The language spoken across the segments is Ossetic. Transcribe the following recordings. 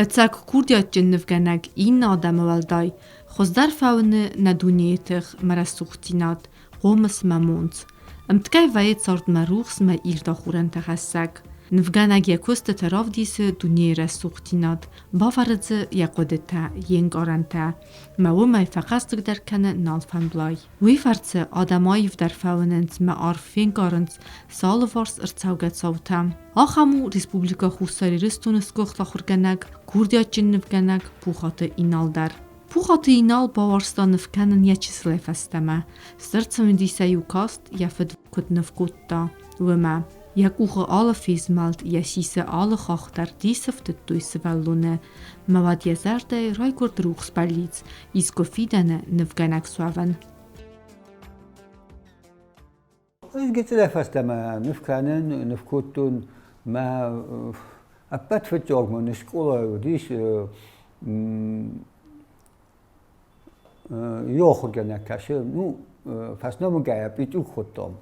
Ӕцӕг курдиатджын нывгӕнӕг иннӕ адӕмы уӕлдай хуыздӕр фӕуыны нӕ дунейы тых мӕ рӕсугъддзинад, хъомыс мӕ монц. Ӕмткӕй вӕййы цардмӕ рухс мӕ ирд ахорӕнтӕ хӕссӕг. Нывгӕнӕг йӕ куыстытӕ равдисы дунейы рӕсугъддзинад, бавӕры дзы йӕ хъуыдытӕ, йе нкъарӕнтӕ, мӕ уымӕй фӕхъӕздыгдӕр кӕны нал фӕмблай. Уый фӕрцы адӕм аивдӕр фӕуынынц мӕ арф фенкъарынц сӕ алыварс ӕрцӕугӕ цаутӕ. Ахӕм у Республикӕ Хуссар Ирыстоны сгуыхт ахуыргӕнӕг, курдиатджын нывгӕнӕг Пухаты Инал дӕр. Пухаты Инал бауарзта ныв кӕнын йӕ чысылӕй фӕстӕмӕ. Стыр цымыдисӕй-иу каст, йӕ фыд куыд ныв кодта, уымӕ. Йӕ къухы алы фезмӕлд, йӕ сисы алы хахх дӕр дисы фтыдтой сывӕллоны. Мӕ уӕд йӕ зӕрдӕйы райгуырд рухс бӕллиц, искуы фидӕны нывгӕнӕг суӕвын. Ӕз гыццылӕй фӕстӕмӕ ныв кӕнын, ныв кодтон мӕ ӕппӕт фыццаг мын скъолайы уыдис иу ахуыргӕнӕг кӕсы, ну, фӕсномыгӕй Пъитъук хуыдтам.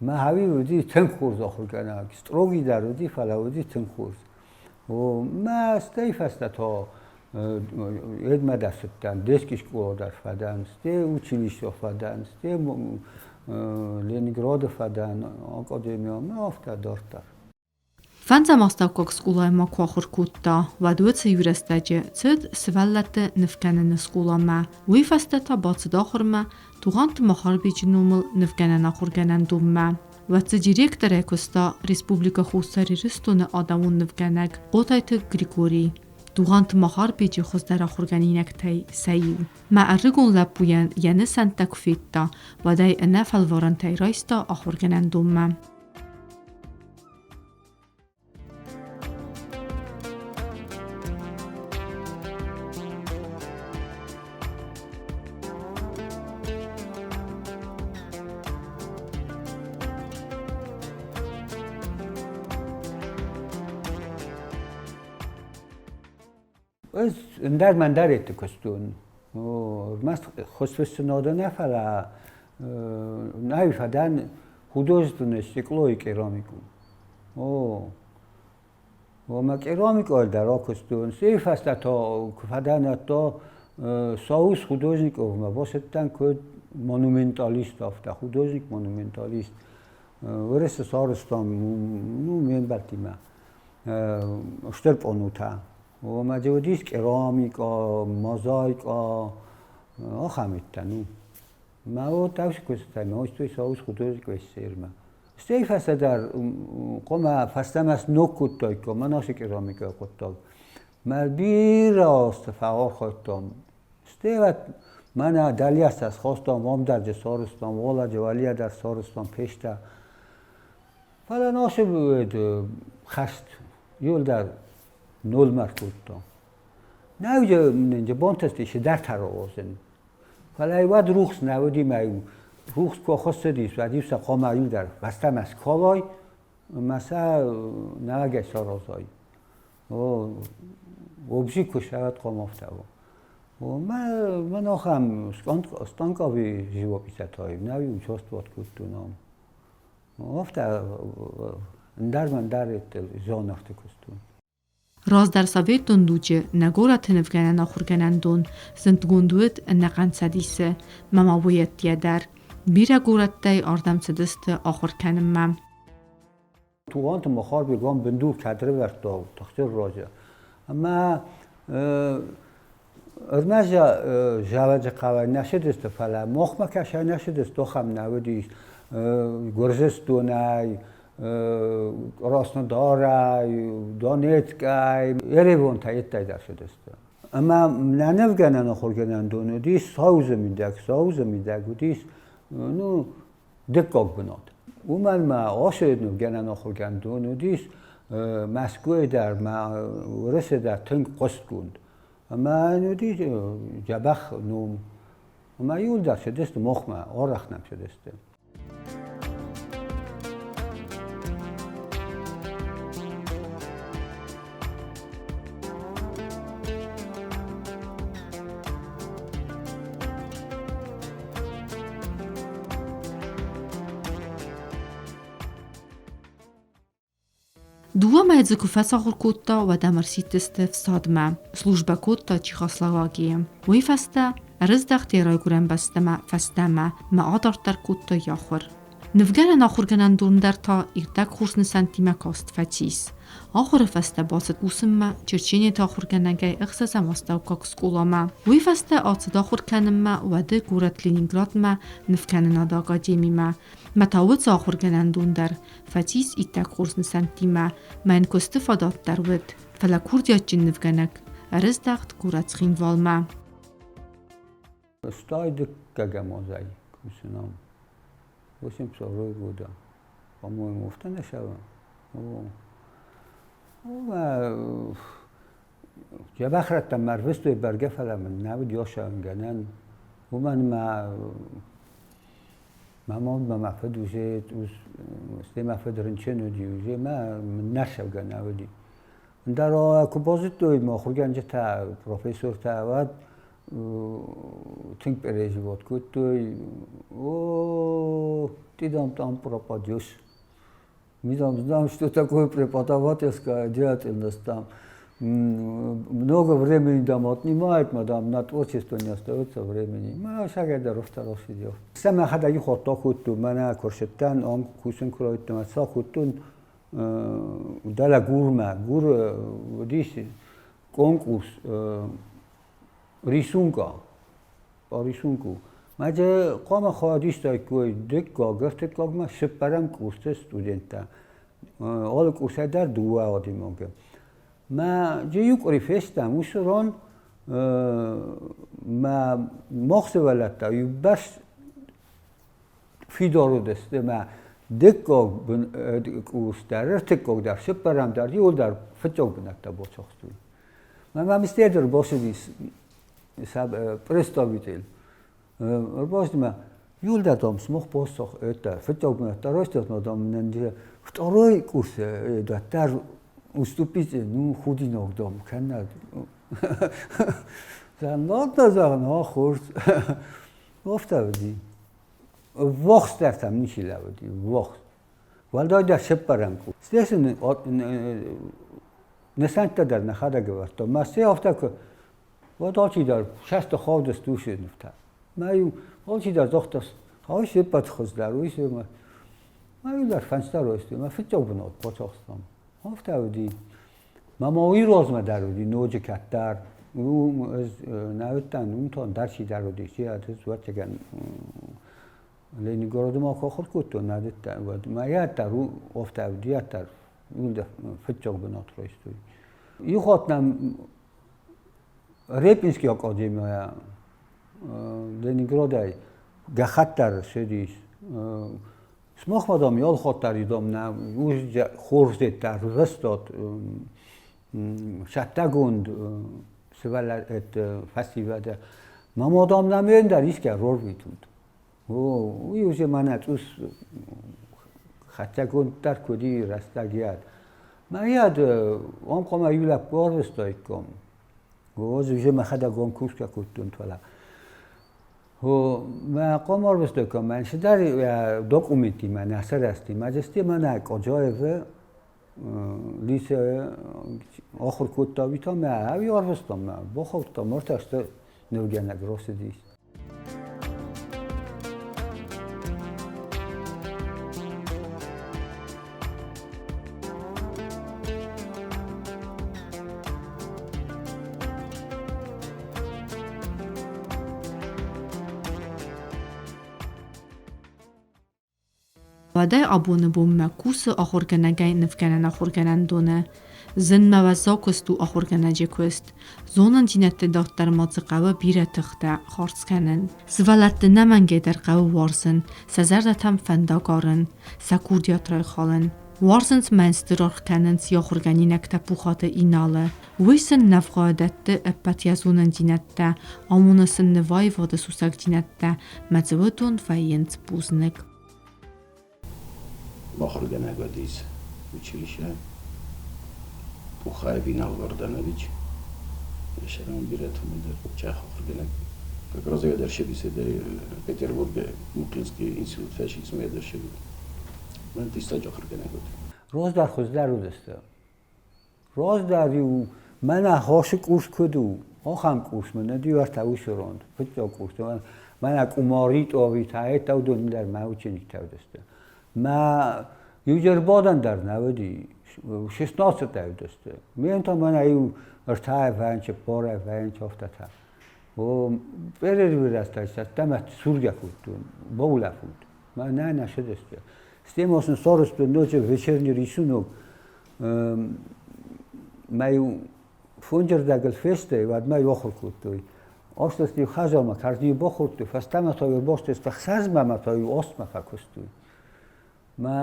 Мӕ хауи уыди тынг хорз ахуыргӕнӕг, строгий дӕр уыди, фӕлӕ уыди тынг хорз. Мӕ стӕй фӕстӕ та едмӕ дӕр цыдтӕн, детский скъола дӕр фӕдӕн, стӕй училище фӕдӕн, стӕй Ленинграды фӕдӕн, академия, мӕ афтӕ дарддӕр. Фӕндзӕм астӕуккаг скъолайы ма куы ахуыр кодта, уӕд уыцы иурӕстӕджы цыд сывӕллӕтты нывкӕныны скъоламӕ. Уый фӕстӕ та бацыд ахуырмӕ Тугъанты Махарбеджы номыл нывгӕнӕн ахуыргӕнӕндонмӕ. Уӕд дзы директорӕй куыста Республикӕ Хуссар Ирыстоны адӕмон нывгӕнӕг Хъотайты Григорий. Тугъанты Махарбеджы хуыздӕр ахуыргӕнинӕгтӕй сӕ иу. Мӕ ӕрыгон лӕппуйӕн йӕ нысӕнттӕ куы федта, уӕд ӕй ӕнӕ фӕлварӕнтӕй райста ахуыргӕнӕндонмӕ. Ӕз ӕндӕр мӕндӕретты куыстон. Ӕрмӕст хуызфыссынады нӕ, фӕлӕ нӕй фӕдӕн художественное стекло и керамику. О, омӕ керамикӕ дӕр акуыстон. Сей фӕстӕ та куы фӕдӕн, то соус художниковмӕ бацыдтӕн куыд монументалист афтӕ, художник-монументалист. Уырысы сарӕзтам, ну, ме мбӕлттимӕ стыр пъонутӕ. Омӕ дзы уыдис керамикӕ, мозаикӕ, ахӕм миттӕ, ну. Мӕ вот ӕвс куыстытӕ, мӕ устой соус художник-режиссермӕ. Стӕй фӕстӕдӕр хъуамӕ фӕстӕмӕ сног кодтаиккам, мӕн ацы керамикӕйы хъуыддаг. Мӕ бирӕ азты фӕархайдтам. Стӕй уӕд мӕнӕ дӕлиӕстӕ схастам, ам дӕр дзы сарӕзтам, уӕлӕ уӕлийӕ дӕр сарӕзтам печтӕ. Фӕлӕ носы хӕст иуылдӕр нолмӕ ркодта. Нӕ бонтӕсты цыдӕртӕ рауадзын. Фӕлӕ уӕд рухс нӕ уыди мӕ рухс куы ахуыссыдис, уӕд-иу сӕ хъуамӕ иу дӕр фӕстӕмӕ скалой ӕмӕ сӕ нӕуӕгӕй саразой. Обжи куы сӕвӕд хъуамӕ афтӕ у. Мӕн ахӕм станковый живописӕтӕй нӕ участвовать кодтон ам. Афтӕ ӕндӕр-ӕндӕр зонӕгты куыстон. Раздӕр советон дуджы нӕ горӕты нывгӕнӕн ахуыргӕнӕндон зындгонд уыд ӕнӕхъӕн Цӕдисы, ма ма уыйӕдтийӕ дӕр. Бирӕ горӕттӕй ардӕм цыдысты ахуыр кӕнынмӕ. Тугъанты Махарбег ам бындур кӕд ӕрӕвӕрдта тыхджын раджы. Ӕмӕ Ӕрмӕст зарӕджы хъӕрӕй нӕ цыдысты, фӕлӕ мохмӕ кӕсӕй нӕ цыдысты, ахӕм нӕ уыдис. Гуырдзыстонӕй, Краснодарӕй, Донецкӕй, Еревонтӕй йедтӕй дӕр цыдысты. Ӕмӕ нӕ нывгӕнӕн ахуыргӕнӕндон уыдис Союзы мидӕг, Союзы мидӕг уыдис ну, дыккаг бынат. Уымӕн ма ацы нывгӕнӕн ахуыргӕндон уыдис Мӕскуыйы дӕр ма Уырысы дӕр тынг хъуыстгонд. Ӕмӕ уыди дзӕбӕх ном. Ӕмӕ иуылдӕр цыдысты мохмӕ, арӕх нӕм цыдысты. Дыууӕ мӕйы дзы куы фӕцахуыр кодта, уӕд ӕм ӕрсидтысты ӕфсадмӕ. Службӕ кодта Чехословакийы. Уый фӕстӕ ӕрыздӕхт йӕ райгуырӕн бӕстӕмӕ фӕстӕмӕ ӕмӕ адарддӕр кодта йӕ ахуыр. Нывгӕнӕн ахуыргӕнӕндон дӕр та иттӕг хорз нысӕнттимӕ каст фӕцис. Ахуыры фӕстӕ бацыд кусынмӕ Черченеты ахуыргӕнӕгӕй ӕхсӕзӕм астӕуккаг скъоламӕ. Уый фӕстӕ ацыд ахуыр кӕнынмӕ уӕды горӕт Ленинградмӕ нывкӕнынады академимӕ. Мӕ та уыцы ахуыргӕнӕндон дӕр фӕцис иттӕг хорз нысӕнттимӕ, мӕ йын куысты фадат дӕр уыд, фӕлӕ курдиатджын нывгӕнӕг ӕрыздӕхт горӕт Цхинвалмӕ. Стай дыккӕгӕм азӕй кусынам. 82 года. По-моему, уфтанӕсӕвӕ. Омӕ дзӕбӕх рӕттӕм мӕ ӕрвыстой бӕргӕ, фӕлӕ мын нӕ уыд ёсӕнгӕнӕн. Уымӕн мӕ мӕ мад мӕ мӕ фыд уже стӕй мӕ фыд рынчын уыди уже мӕ мын нӕ цӕугӕ нӕ уыди. Ӕндӕр куы базыдтой мӕ ахуыргӕнджытӕ, профессортӕ, уӕд тынг переживать кодтой. О, ты там там пропадешь. Мы там знаем, что такое преподавательская деятельность там. Много времени там отнимает, мадам, на творчество не остается времени. Ма шагӕдӕр второй сидел. Сама хада их оттохутту, мана коршеттан, он кусын кроитту, сахуттун, дала гурма, гур уыдис конкурс рисунка, по рисунку. Мӕ хъуамӕ хайадистаиккой дыккаг, ӕртыккагмӕ цыппӕрӕм курсы студенттӕ. Алы курсӕй дӕр дыууӕ адӕймаджы. Мӕ иу къуыри фестӕм уыцы ран мӕ мах сывӕллӕттӕ иу бӕрц фидар уыдысты мӕ дыккаг курс дӕр, ӕртыккаг дӕр, цыппӕрӕм дӕр, иуылдӕр фыццаг бынӕттӕ бацахстой. Мӕ мӕм стӕй бацыдис представитель. Ӕрбацыд иуылдӕр дам смог посох это фыццаг бынӕттӕ райстат, дам нын второй курс дӕр уступите, ну худинаг дам кӕнӕд. Ладно, зӕгъын, а хорз. Афтӕ уыди. Ввахсдӕр там ничи лӕууыди, ввахс. Уӕлдайдӕр цыппӕрӕм къул. Стӕй сын нысӕнттӕ дӕр нӕхӕдӕг ӕвӕрдтон. Мӕ стӕй афтӕ куы уӕд алчидӕр сӕсты хавдыст уыцы нывтӕ. Мӕ-иу алчидӕр загъта, ай се ппӕт хуыздӕр, уый се мӕ мӕ-иу дӕр фӕндзтӕ райстой, мӕ фыццаг бынат бацахстам. Афтӕ уыди. Мӕ ма уый размӕ дӕр уыди ноджы кӕддӕр. Уым ӕз нӕ уыдтӕн, уым та ӕндӕр чидӕр уыди, чи ӕз ӕвӕццӕгӕн Ленинграды ма куы ахуыр кодтон, нӕ дыдтӕн, уӕд мӕ дӕр афтӕ уыди, дӕр фыццаг бынат райстой. Иу хатт нӕм Репинский академийӕ Ленинградӕй гӕххӕтт дӕр ссыдис. Сымахмӕ, дам, ялхатт дӕр дам, нӕ хорздзӕдтӕ ӕрвыстат цӕттӕгонд сывӕллӕтты фӕсивӕды. Мама, дам, нӕм ӕндӕр искӕй рарвитут. Уый уже мӕнӕ цъус хӕццӕгонд дӕр куы уыди рӕстӕг Мӕ ам хъуамӕ иу лӕппу арвыстаиккам. Ӕз уже мӕхӕдӕг ам кусгӕ кодтон, фӕлӕ мӕ хъуамӕ арвыстаиккам, мӕн цыдӕр документимӕ нӕ сарӕзти. Мӕ дзысты мӕнӕ Къоджаевы лицейы ахуыр кодта, уый та мӕ ӕви арвыстам, мӕ бахаудтам, ӕртӕ нывгӕнӕг рацыдис. Уӕдӕй абоны бонмӕ кусы ахуыргӕнӕгӕй нывгӕнӕн ахуыргӕнӕндоны. Зын мӕ уӕззау куыст у ахуыргӕнӕджы куыст. Зонындзинӕдты дарддӕр ма дзы хъӕуы бирӕ тыхтӕ хардз кӕнын. Сывӕллӕтты нӕмӕнгӕй дӕр хъӕуы уарзын, сӕ зӕрдӕтӕм фӕндаг арын, сӕ курдиат райхалын. Уарзынц мӕн стыр аргъ кӕнынц йӕ ахуыргӕнинӕгтӕ Пухаты Иналы. Уый сын нӕ вгъау дӕтты ӕппӕт йӕ зонындзинӕдтӕ, амоны сын нываивады сусӕгдзинӕдтӕ, мӕ дзы уыдон вӕййынц бузныг. Ахуыргӕнӕг уыдис училище Пухаев Инал Варданович. Сӕрӕн бирӕтӕм дӕр чах ахуыргӕнӕг. Как раз я дальше беседы Петербурге Мухинский институт фӕсидзмӕ дӕр Мӕн диссаджы ахуыргӕнӕг уыд. Раздӕр хуыздӕр уыдысты. Раздӕр-иу мӕнӕ хосы къус куыд у, ахӕм къус мын уыд иу ӕртӕ усы ронд, фыццаг къус. Мӕнӕ къумари тъовитӕ, уыдон дӕр мӕ учениктӕ уыдысты. Мӕ иу бадӕн дӕр нӕ уыди, шестнадцатӕй уыдысты. Мен та мӕнӕ иу ӕртӕ вӕййын, цыппарӕй вӕййын, афтӕтӕ. О, перерывы рӕстӕг цӕттӕмӕ сургӕ кодтон, баулӕфут. Мӕ нӕ нӕ цыдысты. Стӕй ма сын сарӕзтон ноджы вечерний рисунок. Мӕ-иу фонджырдӕгыл фесты, уӕд мӕ-иу ахуыр кодтой. Астысты-иу хӕдзармӕ, кӕрдзин-иу бахордтой, фӕстӕмӕ та-иу ӕрбастысты ӕхсӕзмӕ ӕмӕ та-иу астмӕ фӕкуыстой. Мӕ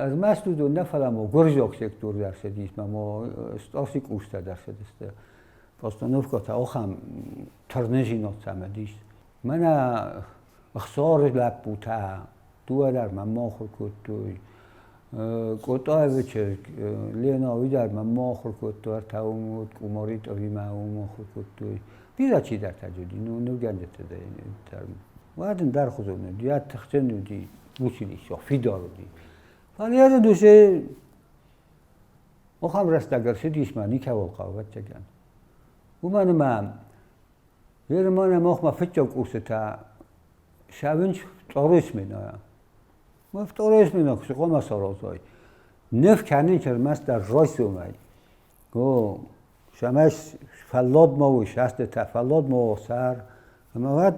ӕрмӕст уыдон нӕ, фӕлӕ ма гуырдзиаг сектор дӕр цыдис, ма ма къустӕ дӕр цыдысты. Постановкӕтӕ ахӕм тырнызинад сӕм уыдис. Мӕнӕ Ӕхсары лӕппутӕ дыууӕ дӕр мӕм ахуыр кодтой. Къотъаевы чызг Лена, уый дӕр мӕм ахуыр кодтой, ӕртӕ уым уыд, Къумари Тъовимӕ уым ахуыр кодтой. Бирӕ чидӕртӕ дзы уыди, ну, нывгӕнджытӕ дӕр. Уӕд ын дӕр хуызон уыди, йӕ тыхджын уыди училище, фидар уыди. Фӕлӕ йӕ дусе ахӕм рӕстӕг ӕрцыдис мӕ никӕуыл хъӕуы, ӕвӕццӕгӕн. Уымӕн ӕмӕ Германы махмӕ фыццаг курсытӕ сӕвынц второй сменӕйӕ. Мы второй сменӕ куы хъуамӕ саразой. Ныв кӕнынц ӕрмӕстдӕр райсомӕй. О, цӕмӕй фӕллад ма уой, сӕстытӕ фӕллад ма уа сӕр. Ӕмӕ уӕд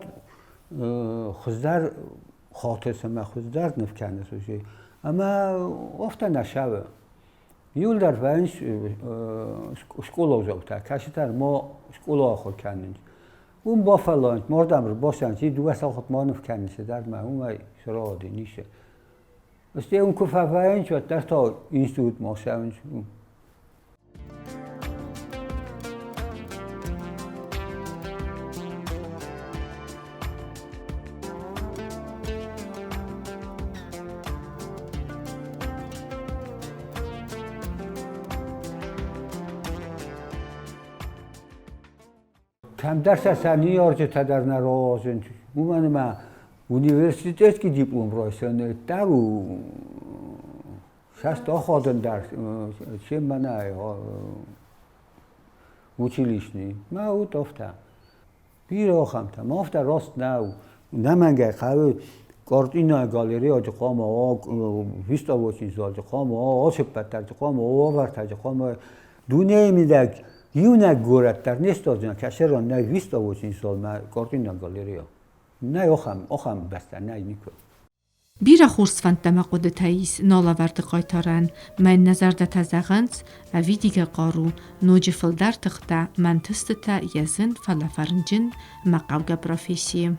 хуыздӕр хатыс ӕмӕ хуыздӕр ныв кӕныс уый. Ӕмӕ афтӕ нӕ сӕвы. Иуылдӕр вӕййынц скъоладзаутӕ, кӕцытӕ ма скъола ахуыр кӕнынц. Уым бафӕллайынц, мардӕм ӕрбацӕуынц, дыууӕ сахат ма ныв кӕнынц цыдӕр ма уымӕй срауади ницы. Стӕй уым куы фӕвӕййынц, уӕддӕр та институтмӕ ацӕуынц. Кӕмдӕр сӕ сӕ ныййарджытӕ дӕр нӕ рауадзынц, уымӕн ӕмӕ университетский диплом райсӕн дӕр у сӕ аходын дӕр чем мӕнӕ училищный. Мӕ уыд афтӕ. Бирӕ ахӕмтӕ. Ма афтӕ раст нӕу. Нӕмӕнгӕй хъӕуы Кортъинайы галереяджы хъуамӕ уа, выставочный залты хъуамӕ уа, ацы ппӕт дӕр хъуамӕ уа, уавӕртӕ хъуамӕ дунейы мидӕг иунӕг горӕт дӕр не стадзына, кӕцы ран нӕй выставочный зал мӕ Кортъинаг галерея. Нӕй ахӕм, ахӕм бӕстӕ нӕй никуы. Бирӕ хорз фӕндтӕ ӕмӕ хъуыдытӕ ис налӕвӕрды хъайтарӕн. Мӕн нӕ зӕрдӕтӕ зӕгъынц, ӕвидигӕ хъару, ноджы фылдӕр тыхтӕ, мӕ ӕнтыстытӕ йӕ зын, фӕлӕ фӕрнджын ӕмӕ хъӕугӕ профессийы.